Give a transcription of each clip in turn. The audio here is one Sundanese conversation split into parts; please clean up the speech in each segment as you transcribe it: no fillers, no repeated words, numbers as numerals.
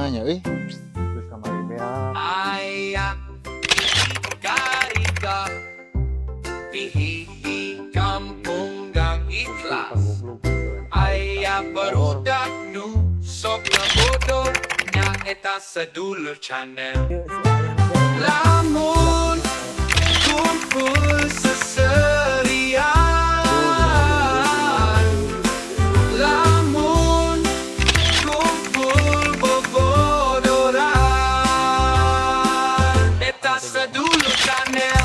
Nya euy. Geus kamari beak. Aya Karika Pihi di kampung Gang Ikhlas. Aya barudak nu sok ngabodoh, nyaeta Sedulur Channel. Lamun kumpul seserian, lamun kumpul bobodoran, eta Sedulur Channel.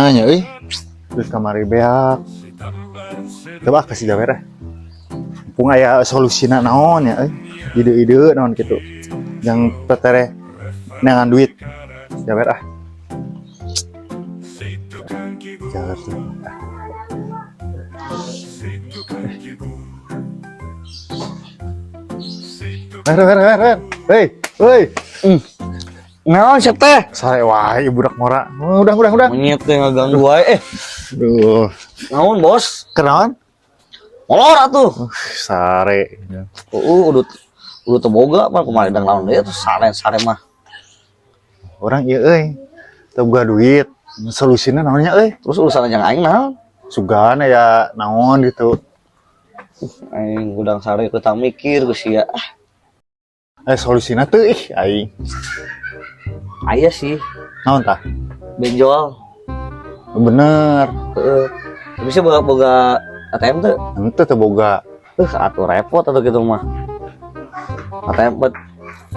Nya euy. Geus kamari beak. Coba kasih jawer ah. Mumpung aya solusina naon ya euy. Ide-ide naon gitu. Yang petere neangan duit. Jawer ah. Jawer tuh. Ah. Wer, wer, wer, wer. Hei, hei. Naon siap teh? Sare wae budak ngora. Udah, udah, udah. Monyet teh ngaganggu wae. Duh, Naon bos? Kenaon? Molor atuh. Sare. Udah teu boga mah kumaha dang naon deui atuh sare sare mah. Orang ieu euy. Teu boga duit. Solusina naonnya euy? Terus urusan jeung aing naon? Sugan aya naon gitu. Aing gudang sare ku mikir ku sia. Solusina teu ih aing. Aya sih. Naon tah? Benjol. Bener. Heeh. Tapi sih boga boga ATM teu? Henteu, teu boga. Atuh repot atuh gitu mah. ATM bet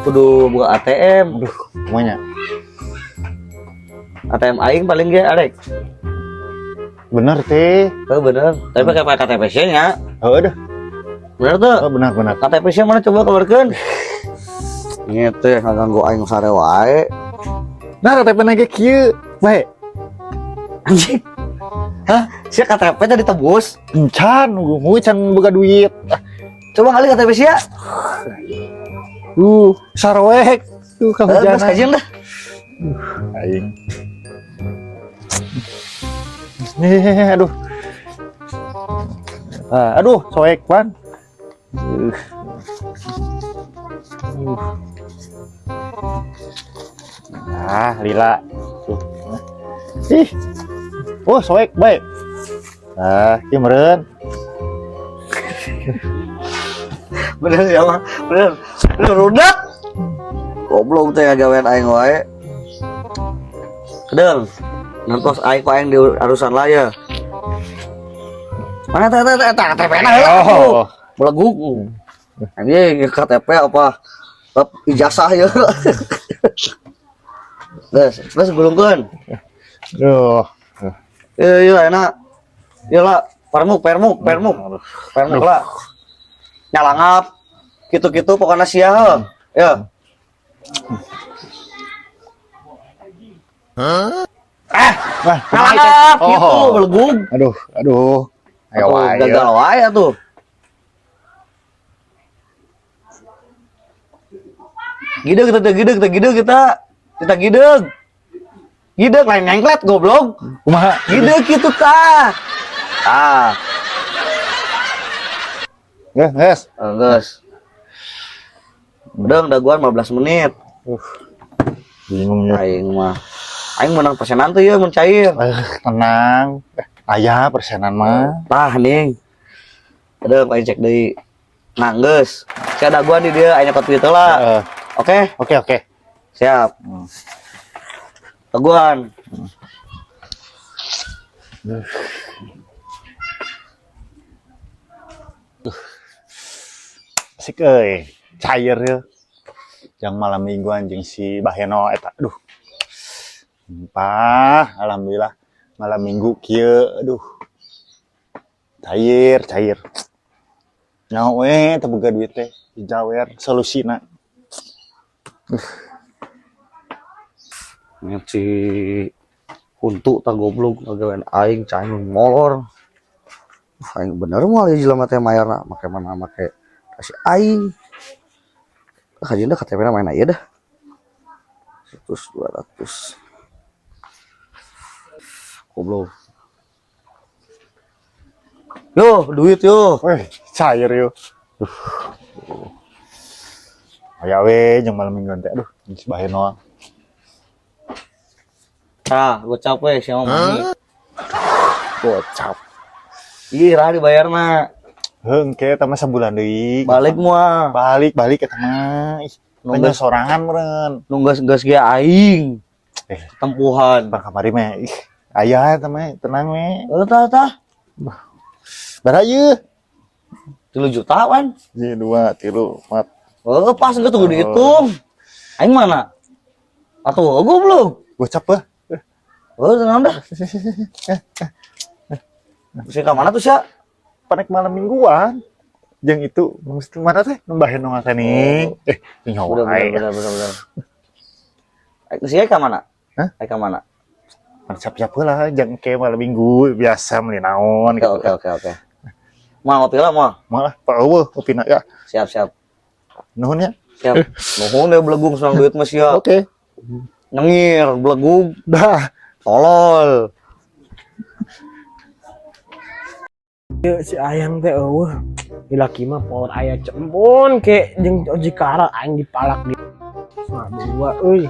kudu boga ATM. Aduh, kumaha? ATM aing paling ge arek. Bener teh. Heuh, bener. Tapi pakai pakai KTP sih nya. Heuh dah. Bener tuh. Oh, benar benar. KTP sih mana, coba keluarkan. Ini teh ngaganggu aing sare wae. Nah, KTP na ge kieu. Bae. Anjing. Hah? Sia KTP tadi ditebus. Encan, mau can boga duit. Ah, Coba kali KTP sia. Sarwek. Tuh Geus kahujanan. Kajian dah. Aing. Nih, aduh. Ah, aduh, soek pan. Ah, lila. Tuh. Ih. Oh, soek baik. Ah, ieu meureun. Bener ya mah. Bener. Bener rudak. Goblok teh ngagawean aing wae. Kedeng. Nantos aing ku aing di arusan lah ya. Mana teh teh teh KTP na heula atuh. Oh. Beleguk. Anjing KTP apa? Ijazah ya. Terus, terus gulungkeun. Duh. Iya, iya enak. Iya lah, permuk, permuk, permuk. Permuk lah. Nyalangap. Gitu-gitu pokoknya sia heuh. Ya. Eh, Wah, nyalangap gitu, Oh. belegug. Aduh, aduh. Ayo Atuh, wae. gagal wae atuh. Gideg kita, gideg kita, gideg kita. Kita gideg. Gideg lain nyengklet goblok. Kumaha? Gideg kitu tah. Ah, Geus, geus. Geus. Udah daguan 15 menit. Bingung ya. Aing mah. Aing menang persenan tuh ya mun cair. Tenang. Aya persenan mah. Tah ning. Udah aing cek deui. Nah, geus. Sia daguan di dia aing nyokot duit lah. Heeh. Oke, Oke, oke. Siap. Daguan. Asik euy. Cair ya. Yang malam minggu anjing si Baheno eta. Aduh. Sumpah, alhamdulillah malam minggu kieu, aduh. Cair, cair. Nyaho we teu boga duit teh, dijawer solusina. Nyet si Kuntu tah goblok ngagawean aing cai molor. Aing bener moal ieu jelema teh mayarna make mana make kasih aing. Kajian dah KTP na main aja dah. 100 200. Goblok. Yo, duit yo. Weh, cair yo. Duh. Aya we jeung malam mingguan teh. Aduh, geus bae noang. Tah, gocap we sia mah mani. Gocap. Ih, rah dibayarna. Heuh, engke eta mah sabulan deui. Balik moal. Balik, balik eta mah. Ih, Nunggu. tanya sorangan meureun. Nu geus-geus ge aing. Eh, Tempuhan. bang kamari mah. Ih, aya eta mah, tenang we. Eh, tah tah. Baraha ieu? 3 juta kan? 1 2 3 4. Oh, pas geus tunggu dihitung. Aing mana? Atuh, goblok. Gocap eh. Oh, tenang dah. Bisa ke mana tuh, Sya? Panek malam mingguan. Jeung itu mesti mana teh nambahin nong teh nih. Eh, nyawa Bener, aing. bener, bener, bener. Aing sih ke mana? Hah? Aing ke mana? Siap-siap heula jeung ke malam minggu biasa meuli naon Oke, gitu. oke, oke, oke. Mau ngopi lah, mau. Malah Pak eueuh opina ya. Siap, siap. Nuhun ya. Siap. Nuhun ya belegung senang duit mah sia. Oke. Nyengir, belegung, Dah. tolol. Ieu si ayang teh eueuh. Di laki mah power aya cempun ke jeung Ojikara aing dipalak di setengah dua euy.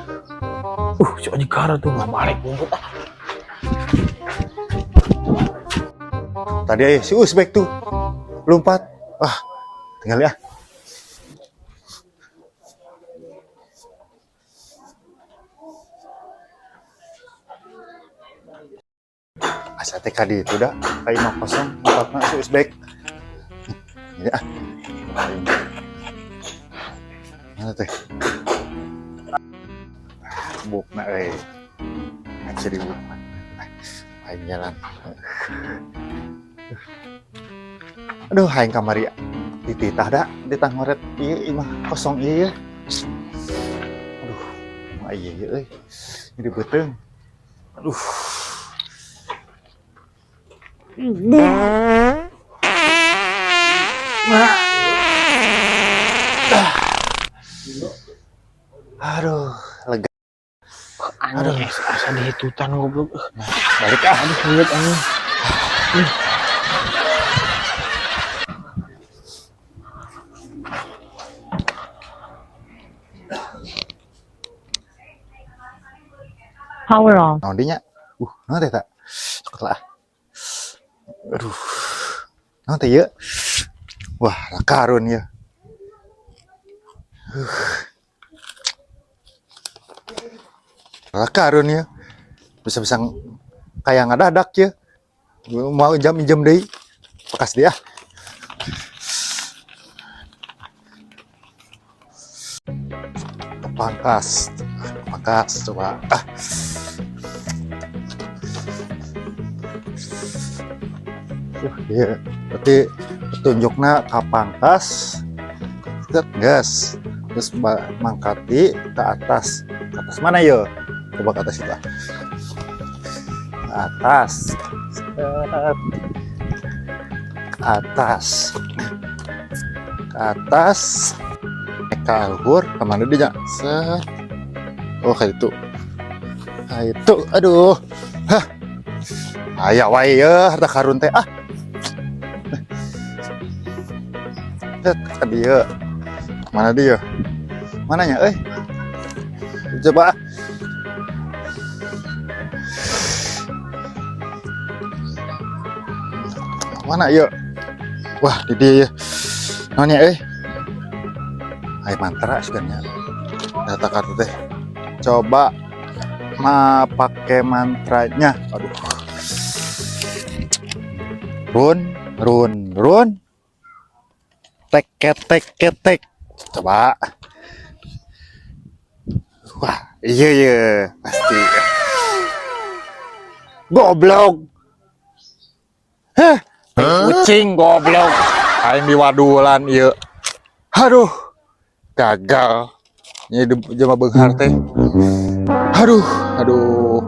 Si Ojikara tuh nggak balik bungkut ah. Tadi aya si Usbek tuh lompat. Ah, tinggal ya. Asa teh ka ditu da, ka imah kosong lompatna si Usbek. Ini ah. Mana teh? Ah, bukna euy. Aja di bukna. Aing jalan. Aduh, aing kamari dititah da, ditah ngoret ieu imah kosong ieu. Aduh, mah ieu ieu euy. Jadi beuteung. Aduh. Aduh, lega. Anjing asa dihitutan goblok. Balik ah. Aduh, lihat anjing. Power off. Naon dinya? Naon teh tak? Cokot lah. Aduh. Naon teh ieu? Wah, karun ya. Karun ya. Bisa-bisa kayak ngadadak ya. Mau jam-jam deui. Bekas dia. Pangkas. Pangkas coba. Ah. Iya, berarti petunjuknya ke pangkas, set gas, terus mangkati ke atas. Ke atas mana yo? Coba ke atas itu. Ah. Ke atas, set. Ke atas, ke atas, ke luhur, kemana dia? Set. Oh kayak itu, kayak itu. Aduh, hah. Aya wae ya, harta karun teh ah. Set, ke dia. Mana dia? Mananya euy? Coba. Mana yuk? Wah, di dia ya. Nanya euy. Ai mantra sebenarnya. Data kartu teh. Coba ma pakai mantranya. Aduh. Run, run, run. Tek, tek, tek, tek. Coba. Wah, iya iya, pasti. Goblok. Heh, kucing goblok. Aing diwadulan ieu. Aduh, gagal. Ini jelema beunghar teh. Aduh, aduh.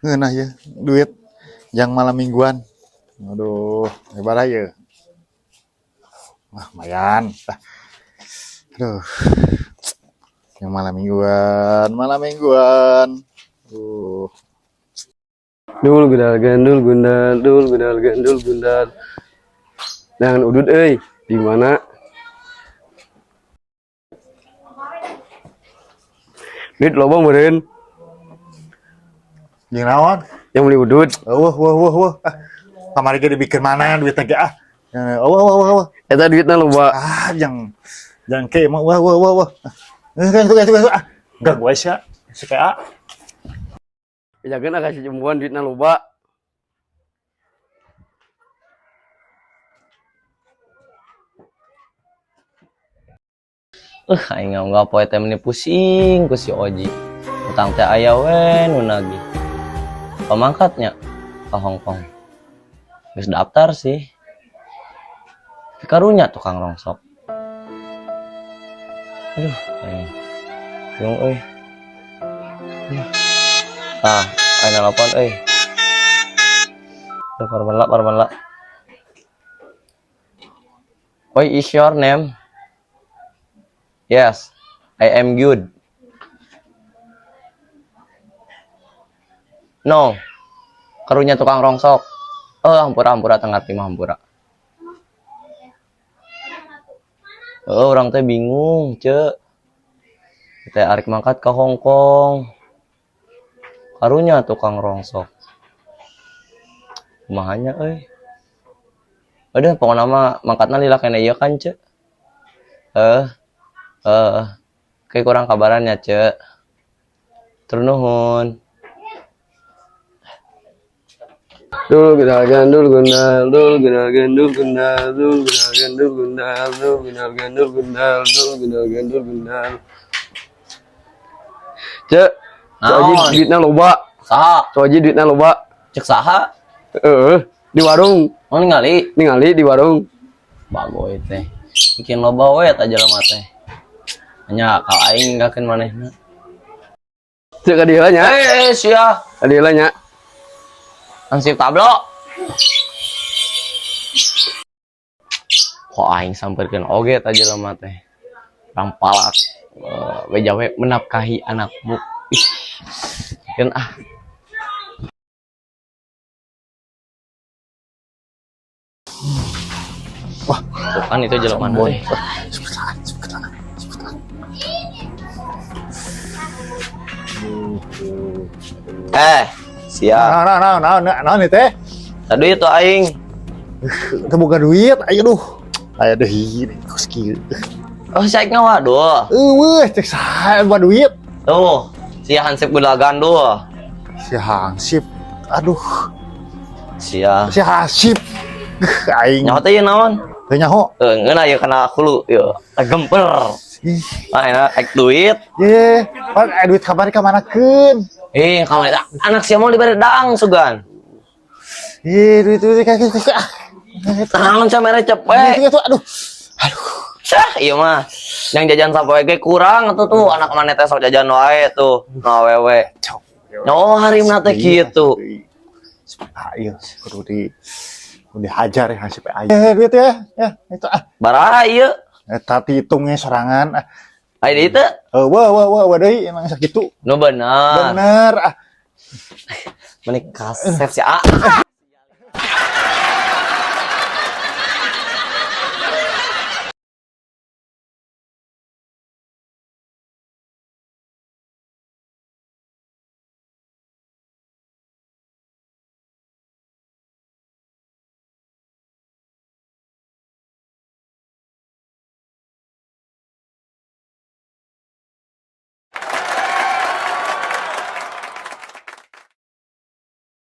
Ngeunah ya, duit yang malam mingguan. Aduh, hebat ya. Wah, lumayan. Aduh. Yang malam mingguan, malam mingguan. Dul gundal gandul gundal, dul gundal gandul gundal. Nah, udud euy, di mana? Duit loba meureun. Jeung naon? Yang beli udud. Eueuh, eueuh, eueuh, eueuh. Ah, kamari ge dibikeun mana duitna ge ah. Eueuh, eueuh, eueuh. Eta duitna loba. Ah, jang jang ke mah wah wah wah wah. Eh, itu itu ah. Enggak gue sih, si kayak Bejakeun ah ka si Jembuan duitna loba. Aing nggak poe teh meni pusing ku si Oji. Utang teh aya we nu nagih. Pamangkatnya ke Hong Kong. Geus daftar sih. Tapi karunya tukang rongsok. Aduh, aing. Bingung euy. Ah, aing nelpon euy. Duh, korban lah, korban lah. What is your name? Yes, I am good. No, karunya tukang rongsok. Oh, hampura, hampura, teu ngarti mah hampura. Oh, orang teh bingung, cek. Teh arek mangkat ke Hong Kong. Karunya tukang rongsok. Kumaha nya euy. Udah, pokoknya mah mangkatna lila kene ieu kan, cek. Kayak kurang kabarannya, cek. Tur nuhun. Dul gundal gandul gundal, dul gundal gandul gundal, dul gundal gandul gundal, dul gundal gandul gundal, dul gundal gandul gundal. Cek, si Oji Naon? duitna loba. Saha? Si Oji duitna loba. Cek saha? Heeh, di warung. Oh, ningali. Ningali di warung. Bagoy teh. Bikin loba we eta jelema teh. Nya ka aing gakeun manehna. Cek ka dieu nya. Eh, sia. Ka dieu nya. Hansip tablo. Kok aing samperkeun oge eta jelema teh. Rampalak. Beja we menafkahi anakmu. Ih. Keun ah. Wah. Tuh kan itu jelema teh. Sebentar, sebentar, sebentar. Eh, sia. Nah, nah, nah, nah, nah, nah, nih teh. Tadi itu aing. Teu boga duit, ayo duh. Ayo deh, ini kos kieu. Oh, saya ngawaduh. Eueuh, cek saha boga duit. Tuh, si Hansip gundal gandul. Si Hansip. Aduh, Sia. si Hansip. Aing. Nyaho teh ieu naon? Teu nyaho. Heuh, ngeunah ieu kana hulu ieu. Gemper. Ih, Ah, enak ek duit. ye, pan duit kamari ka manakeun? Eh, kamari anak sia mau dibere daang sugan. Ih, duit duit kayak ah. Naon sia mere cepet. Itu aduh. Aduh. Sah, ieu mah. Yang jajan sapoe ge kurang atuh tuh anak maneh teh sok jajan wae tuh. Nu awewe. Oh, harimna teh kitu. Ah, iya, kudu di kudu dihajar ya Hansip aing. Eh, duit ya. Ya, itu ah. Baraha ieu. Eta hitungnya sorangan. Ah. Aya deui teu? Eh, wah wah wah wah deui emang sakitu. Nu bener. Bener ah. Meni kasep si A.